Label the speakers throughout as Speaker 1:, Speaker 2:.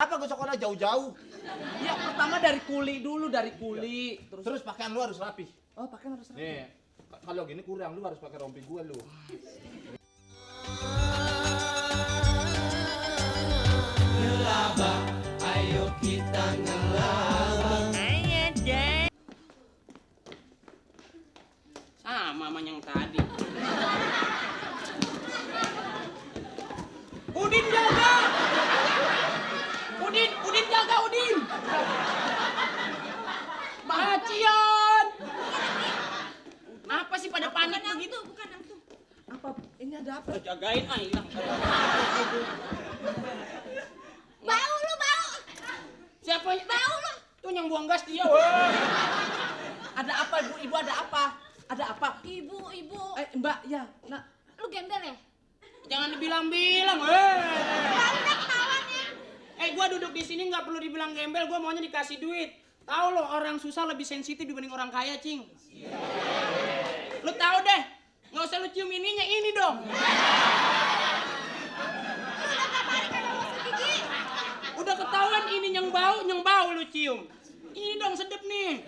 Speaker 1: apa gosok orang jauh-jauh?
Speaker 2: Ya pertama dari kuli dulu, dari kuli.
Speaker 1: Terus pakaian lu harus rapi.
Speaker 2: Oh, pakaian harus rapi.
Speaker 1: Nih, kalau gini kurang, lu harus pakai rompi gua lu.
Speaker 3: Ngelabang, ayo kita ngelabang.
Speaker 4: Ayo deh. Sama yang tadi. Udin jaga! Udin jaga Udin! Bacian! Apa sih pada panik begitu?
Speaker 5: Bukan yang tuh.
Speaker 2: Apa? Ini ada apa?
Speaker 4: Jagain hilang.
Speaker 5: Bau lu bau.
Speaker 4: Siapa yang
Speaker 5: Bau lu.
Speaker 4: tuh yang buang gas dia?
Speaker 2: Ada apa, Bu? Ibu ada apa? Ada apa?
Speaker 5: Ibu.
Speaker 2: Mbak, ya. Nah,
Speaker 5: Lu gembel ya?
Speaker 4: Jangan dibilang-bilang,
Speaker 5: Baru dah ketahuan ya.
Speaker 4: Gua duduk di sini nggak perlu dibilang gembel, gua maunya dikasih duit. Tahu lo orang susah lebih sensitif dibanding orang kaya, Cing. Lu tahu deh, nggak usah lu cium ininya, ini dong. Udah ketahuan ini yang bau lu cium. Ini dong sedep nih.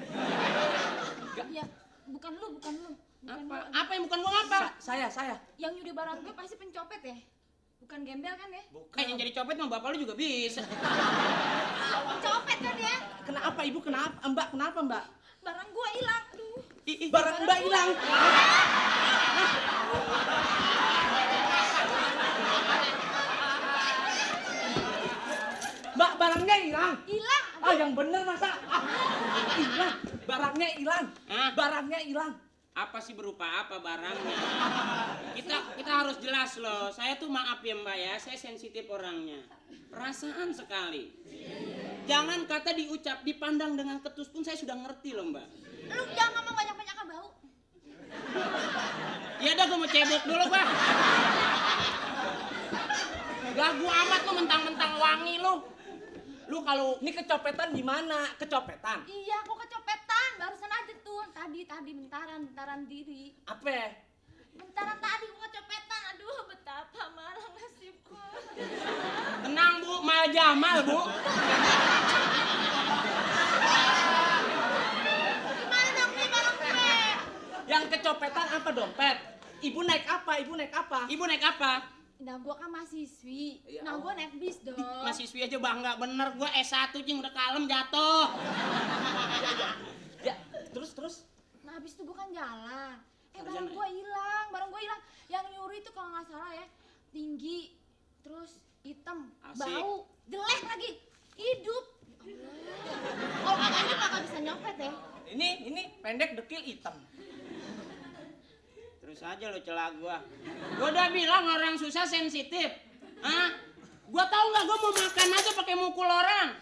Speaker 5: Ya, bukan lu. Bukan
Speaker 4: Apa yang bukan gua ngapa?
Speaker 2: saya.
Speaker 5: Yang nyuri barang gue pasti pencopet ya? Bukan gembel kan ya?
Speaker 4: Yang jadi copet mah bapak lu juga bisa.
Speaker 5: Pencopet kan ya?
Speaker 2: Kenapa, Ibu? Kenapa? Mbak, kenapa, Mbak?
Speaker 5: Barang gue hilang. Aduh.
Speaker 2: Barang Mbak hilang. Mbak, barangnya hilang.
Speaker 5: Hilang.
Speaker 2: Ah, yang bener masa? Hilang. Barangnya hilang.
Speaker 4: Hah?
Speaker 2: Barangnya hilang.
Speaker 4: Apa sih berupa apa barangnya? Kita harus jelas loh. Saya tuh maaf ya Mbak ya, saya sensitif orangnya. Perasaan sekali. Jangan kata diucap, dipandang dengan ketus pun saya sudah ngerti loh Mbak.
Speaker 5: Lu jangan ngomong banyak-banyak bau.
Speaker 4: Ya udah gue mau cebok dulu Pak. Gagu amat lu mentang-mentang wangi lu. Lu kalau
Speaker 2: Ini kecopetan gimana? Kecopetan?
Speaker 5: Iya, aku kecopetan. Barusan aja tuh. Tadi bentaran diri.
Speaker 2: Apa?
Speaker 5: Bentaran tadi gua kecopetan. Aduh, betapa marah nasibku.
Speaker 4: tenang Bu, mal Jamal Bu.
Speaker 5: Gimana dong nih barang gue?
Speaker 2: Yang kecopetan apa dompet? Ibu naik apa?
Speaker 4: Ibu naik apa?
Speaker 5: Nah, gua kan mahasiswi.
Speaker 2: Ya
Speaker 5: Nah, gua naik bis dong.
Speaker 4: Mahasiswi aja bangga bener, gua S1 Cing udah kalem jatuh.
Speaker 2: Ya, terus.
Speaker 5: Nah, habis itu gua kan jalan.
Speaker 4: Sarjana
Speaker 5: Barang
Speaker 4: ya?
Speaker 5: gua hilang. Yang nyuri itu kalau nggak salah ya, tinggi, terus hitam,
Speaker 4: Asik.
Speaker 5: bau, jelek lagi, hidup. Kalau nggak hidup nggak bisa nyopet ya.
Speaker 2: Ini pendek, dekil, hitam.
Speaker 4: Terus aja lo celah gua. Gua udah bilang orang susah sensitif. Hah? Gua tahu nggak gua mau makan aja pakai mukul orang.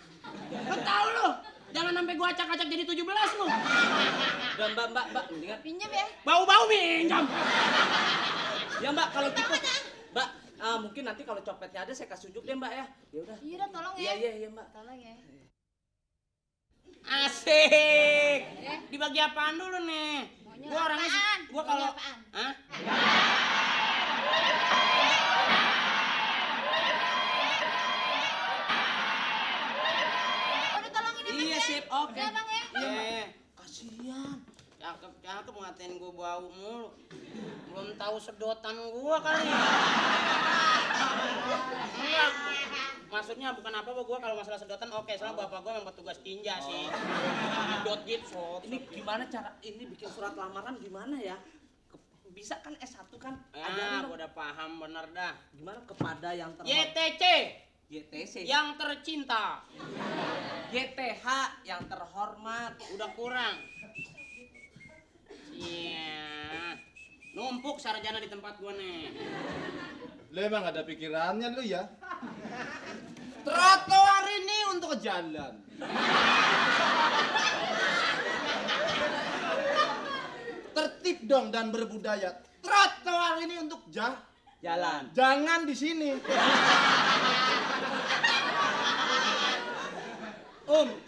Speaker 4: Gua tahu lo. Jangan sampai gua acak-acak jadi 17 lo.
Speaker 2: Dan Mbak, mendingan.
Speaker 5: Pinjam ya.
Speaker 4: Bau-bau minjam.
Speaker 2: Ya Mbak, kalau gitu. Mbak, mungkin nanti kalau copetnya ada saya kasih ujuk deh Mbak ya. Ya udah.
Speaker 5: Iya dah, tolong ya.
Speaker 2: Iya Mbak.
Speaker 5: Tolong ya.
Speaker 4: Asik.
Speaker 5: Ya.
Speaker 4: Dibagi apaan dulu nih?
Speaker 5: Maunya
Speaker 4: Gua orangnya
Speaker 5: apaan?
Speaker 4: gua
Speaker 5: Maunya
Speaker 4: kalau
Speaker 5: apaan?
Speaker 4: Hah?
Speaker 5: Udah tolongin ya, Mas
Speaker 2: Iya
Speaker 5: ya.
Speaker 2: sip, oke.
Speaker 5: Ya, Bang ya.
Speaker 4: Iya.
Speaker 2: Kasihan.
Speaker 4: Cakep ngatain gua bau mulu. Belum tahu sedotan gua kali. Enggak. Maksudnya bukan apa-apa gua kalau masalah sedotan oke, soalnya bapak gua memang petugas tinja sih. Dot gitu.
Speaker 2: Ini gimana cara ini bikin surat lamaran gimana ya? Bisa kan S1 kan?
Speaker 4: Ah,
Speaker 2: dong.
Speaker 4: gua udah paham bener dah.
Speaker 2: Gimana kepada yang
Speaker 4: YTC
Speaker 2: YTC.
Speaker 4: yang tercinta.
Speaker 2: YTH yang terhormat.
Speaker 4: Udah kurang. Iya. Numpuk sarjana di tempat gua nih.
Speaker 1: Lu emang ada pikirannya lu ya? Trotoar ini untuk jalan. Tertib dong dan berbudaya. Trotoar ini untuk
Speaker 2: Jalan.
Speaker 1: jangan di sini.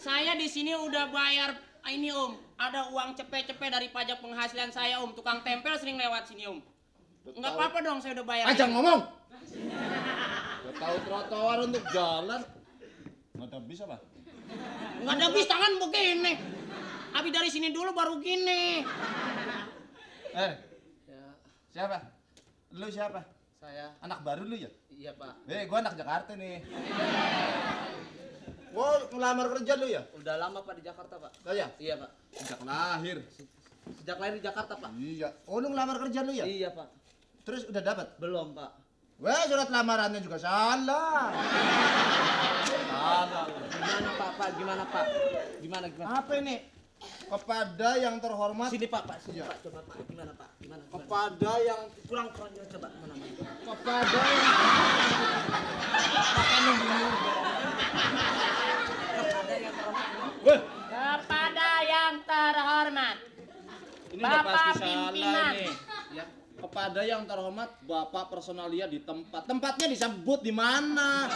Speaker 4: Saya di sini udah bayar ini ada uang cepet-cepet dari pajak penghasilan saya tukang tempel sering lewat sini Nggak apa-apa dong saya udah bayar.
Speaker 1: Aja ngomong. Gak tahu trotoar untuk jalan. bisa, Pak.
Speaker 4: Nggak ada bis, tangan begini. Abi dari sini dulu baru gini.
Speaker 1: Eh,
Speaker 2: Ya,
Speaker 1: siapa? Lu siapa?
Speaker 2: saya.
Speaker 1: Anak baru lu ya?
Speaker 2: Iya, Pak.
Speaker 1: Gua anak Jakarta nih. Gua ngelamar kerja lu ya?
Speaker 2: Udah lama, Pak, di Jakarta, Pak.
Speaker 1: Saya?
Speaker 2: Iya, Pak.
Speaker 1: Sejak lahir.
Speaker 2: Sejak lahir di Jakarta, Pak.
Speaker 1: Iya. Oh, lu ngelamar kerja lu ya?
Speaker 2: Iya, Pak.
Speaker 1: Terus udah dapat?
Speaker 2: Belum, Pak.
Speaker 1: Wah, surat lamarannya juga salah. Salah.
Speaker 2: Gimana, Pak? Pak, gimana, Pak? Gimana?
Speaker 1: Apa ini? Kepada yang terhormat.
Speaker 2: Sini, Pak. Sini,
Speaker 1: Iya.
Speaker 2: Pak. Coba, Pak. Gimana, Pak? Gimana?
Speaker 1: Kepada yang
Speaker 2: Kurang coba. Mana?
Speaker 1: kepada yang Weh,
Speaker 4: Kepada yang terhormat.
Speaker 1: ini udah
Speaker 4: Bapak
Speaker 1: pasti
Speaker 4: pimpinan.
Speaker 1: salah nih. Ya, kepada yang terhormat Bapak personalia di tempat. Tempatnya disebut di mana?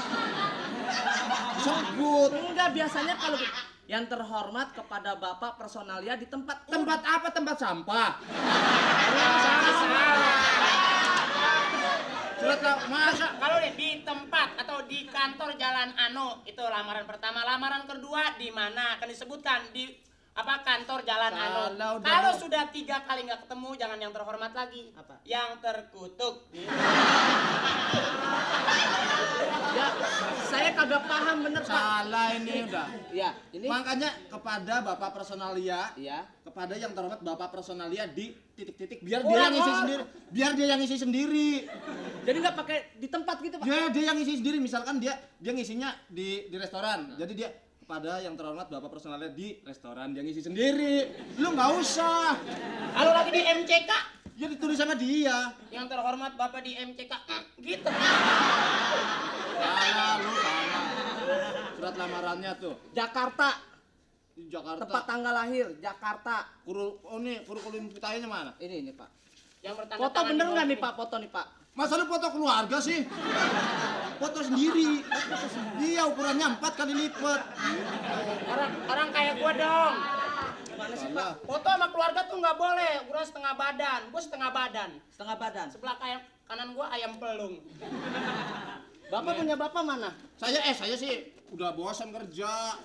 Speaker 1: Disebut.
Speaker 2: Enggak, biasanya kalau yang terhormat kepada Bapak personalia di tempat.
Speaker 1: Tempat apa? Tempat sampah. Surat masa
Speaker 4: Kalau di tempat atau di kantor Jalan Ano itu lamaran pertama. Lamaran kedua di mana? Akan disebutkan di apa kantor Jalan Ano.
Speaker 1: Salah, udah
Speaker 4: Kalau
Speaker 1: dong.
Speaker 4: sudah 3 kali nggak ketemu, jangan yang terhormat lagi.
Speaker 2: Apa?
Speaker 4: Yang terkutuk.
Speaker 2: Ya, saya kagak paham bener, Pak.
Speaker 1: salah ini udah.
Speaker 2: Ya, ini.
Speaker 1: Makanya kepada Bapak personalia,
Speaker 2: Iya.
Speaker 1: kepada yang terhormat Bapak personalia di titik-titik biar dia yang isi sendiri. Biar dia yang isi sendiri.
Speaker 2: Jadi nggak pakai di tempat gitu, Pak.
Speaker 1: Ya, dia yang isi sendiri. Misalkan dia ngisinya di restoran. Jadi dia kepada yang terhormat Bapak personalia di restoran dia ngisi sendiri. Lu nggak usah.
Speaker 4: Kalau lagi di MCK,
Speaker 1: Ya ditulis sama dia.
Speaker 4: yang terhormat Bapak di MCK, gitu.
Speaker 1: Salah, lu salah. Surat lamarannya tuh
Speaker 2: Jakarta,
Speaker 1: di Jakarta.
Speaker 2: tempat tanggal lahir, Jakarta.
Speaker 1: Kurikulum kitanya mana?
Speaker 2: Ini, Pak.
Speaker 4: Yang bertanda
Speaker 2: Foto
Speaker 4: tangan
Speaker 2: bener
Speaker 4: di
Speaker 2: nggak
Speaker 4: bawah
Speaker 2: nih,
Speaker 4: ini.
Speaker 2: Pak? Foto nih, Pak.
Speaker 1: Masa lu foto keluarga sih? Foto sendiri. Iya, ukurannya 4 kali lipat.
Speaker 4: Orang kayak gua dong.
Speaker 2: Gimana sih, Pak?
Speaker 1: Salah.
Speaker 4: Foto sama keluarga tuh nggak boleh. Gua setengah badan. Gua setengah badan.
Speaker 2: Setengah badan.
Speaker 4: Sebelah kanan gua ayam pelung.
Speaker 2: Bapak punya bapak mana?
Speaker 1: Saya sih udah bosan kerja.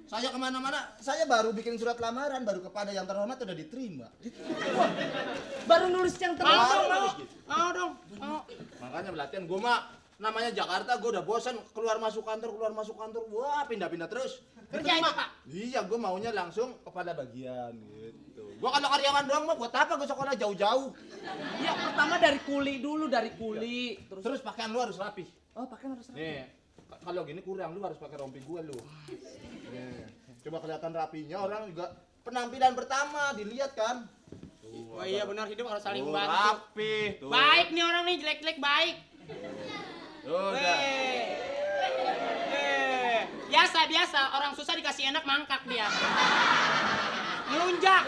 Speaker 1: Saya kemana-mana, saya baru bikin surat lamaran, baru kepada yang terhormat udah diterima.
Speaker 2: Baru nulis yang
Speaker 4: Mau
Speaker 2: terhormat.
Speaker 4: dong, mau dong, mau.
Speaker 1: Makanya pelatihan gue mah namanya Jakarta, gue udah bosan keluar masuk kantor, wah pindah-pindah terus.
Speaker 4: Kerjain Pak.
Speaker 1: Iya, gue maunya langsung kepada bagian gitu. Gue kalau karyawan doang mah buat apa gue sekolah jauh-jauh.
Speaker 2: Ya, pertama dari kuli dulu, dari kuli.
Speaker 1: Terus pakaian lu harus rapi.
Speaker 2: Oh, pakaian harus rapi.
Speaker 1: Nih, kalau gini kurang, lu harus pakai rompi gue lu. Nih, coba kelihatan rapinya, orang juga penampilan pertama dilihat kan.
Speaker 4: Oh iya benar, hidup harus saling
Speaker 1: Tuh,
Speaker 4: bantu.
Speaker 1: rapi. Tuh.
Speaker 4: Baik nih orang nih, jelek-jelek baik.
Speaker 1: Udah.
Speaker 4: Biasa, orang susah dikasih enak mangkak dia. Melunjak.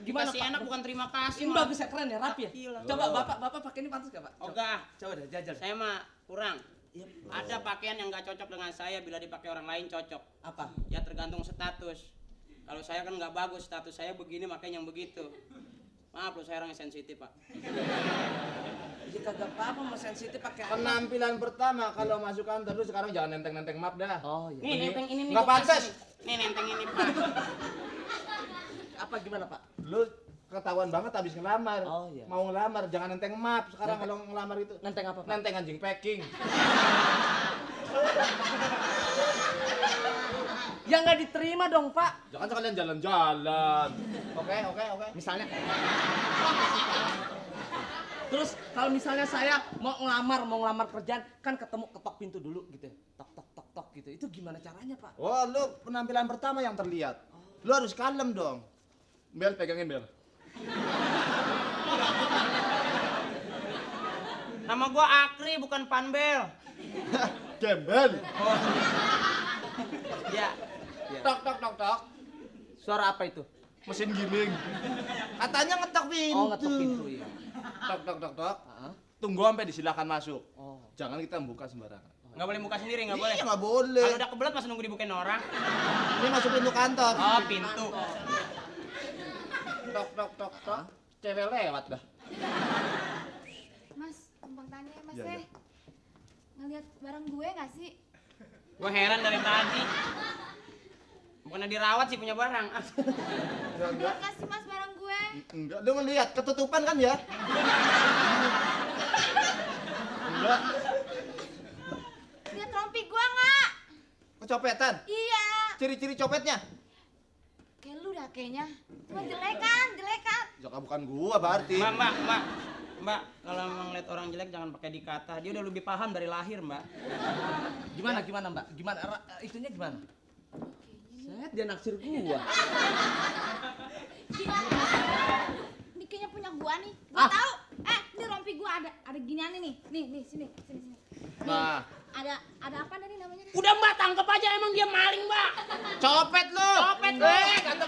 Speaker 2: Gimana,
Speaker 4: Dikasih
Speaker 2: Pak?
Speaker 4: enak bukan terima kasih.
Speaker 2: Ini
Speaker 4: malah.
Speaker 2: bagus ya, keren ya, rapi ya.
Speaker 4: Gila.
Speaker 2: Coba bapak pakai ini pantas gak, Pak?
Speaker 4: Ogah.
Speaker 2: Coba deh, jajal.
Speaker 4: Saya mah kurang.
Speaker 2: Iya.
Speaker 4: Ada pakaian yang nggak cocok dengan saya, bila dipakai orang lain cocok.
Speaker 2: Apa?
Speaker 4: Ya tergantung status. Kalau saya kan nggak bagus, status saya begini makanya yang begitu. Maaf loh, saya orang yang sensitif Pak.
Speaker 2: Jadi kagak apa-apa, mas sensitif pakai apa?
Speaker 1: Penampilan pertama kalau masuk kantor lu sekarang jangan nenteng-nenteng map dah.
Speaker 2: Oh iya.
Speaker 4: Nih nenteng ini nih.
Speaker 1: Nggak
Speaker 4: gua kasih
Speaker 1: pantas.
Speaker 4: nih. Nih nenteng ini Pak.
Speaker 2: Apa gimana, Pak?
Speaker 1: Lu ketahuan banget habis ngelamar.
Speaker 2: Oh, iya.
Speaker 1: Mau ngelamar jangan nenteng map sekarang kalau ngelamar itu.
Speaker 2: Nenteng apa, Pak?
Speaker 1: Nenteng anjing packing.
Speaker 2: Ya nggak diterima dong, Pak.
Speaker 1: Jangan sekalian jalan-jalan. Oke.
Speaker 2: Misalnya. Terus kalau misalnya saya mau ngelamar kerjaan, kan ketemu ketok pintu dulu gitu. Tok gitu. Itu gimana caranya, Pak?
Speaker 1: Oh, lu penampilan pertama yang terlihat. Lu harus kalem dong. Bel, pegangin Bel.
Speaker 4: Nama gua Akri bukan Panbel.
Speaker 1: Gembel.
Speaker 4: Ya.
Speaker 1: Tok.
Speaker 2: Suara apa itu?
Speaker 1: Mesin giling. Katanya ngetok pintu.
Speaker 2: Oh, ngetok pintu ya.
Speaker 1: Tok.
Speaker 2: Heeh.
Speaker 1: Tunggu sampai disilakan masuk.
Speaker 2: Oh.
Speaker 1: Jangan kita buka sembarangan.
Speaker 4: Nggak boleh buka sendiri, nggak boleh.
Speaker 1: Iya, nggak boleh.
Speaker 4: Kalau udah kebelet masih nunggu dibukain orang.
Speaker 1: Ini masuk pintu kantor.
Speaker 4: Oh, pintu.
Speaker 1: Tok. Cewek lewat dah.
Speaker 5: Mas, numpang tanya ya Mas
Speaker 1: Iya,
Speaker 5: teh. Ngeliat barang gue nggak sih?
Speaker 4: Gua heran dari tadi. Bukannya dirawat sih punya barang. Ah.
Speaker 5: Enggak kasih mas barang gue.
Speaker 1: Enggak, dia melihat ketutupan kan ya? Enggak,
Speaker 5: Lihat rompi gue nggak?
Speaker 1: kecopetan.
Speaker 5: Iya.
Speaker 1: Ciri-ciri copetnya.
Speaker 5: Kayak lu dah kayaknya. Cuma jelek kan?
Speaker 1: Jaka bukan gua berarti.
Speaker 4: Mbak, kalau emang lihat orang jelek jangan pakai dikata. Dia udah lebih paham dari lahir, Mbak.
Speaker 2: Gimana Mbak? Gimana itunya gimana? Set dia naksir gua.
Speaker 5: Gimana? Ini kayaknya punya gua nih. Gua
Speaker 2: Ah.
Speaker 5: tahu. Ini rompi gua ada giniannya nih. Nih, sini. Nih,
Speaker 1: Nah.
Speaker 5: ada apa tadi namanya?
Speaker 4: Udah Mbak, tangkap aja emang dia maling, Mbak.
Speaker 1: Copet lu.
Speaker 4: Copet lu.
Speaker 1: Kata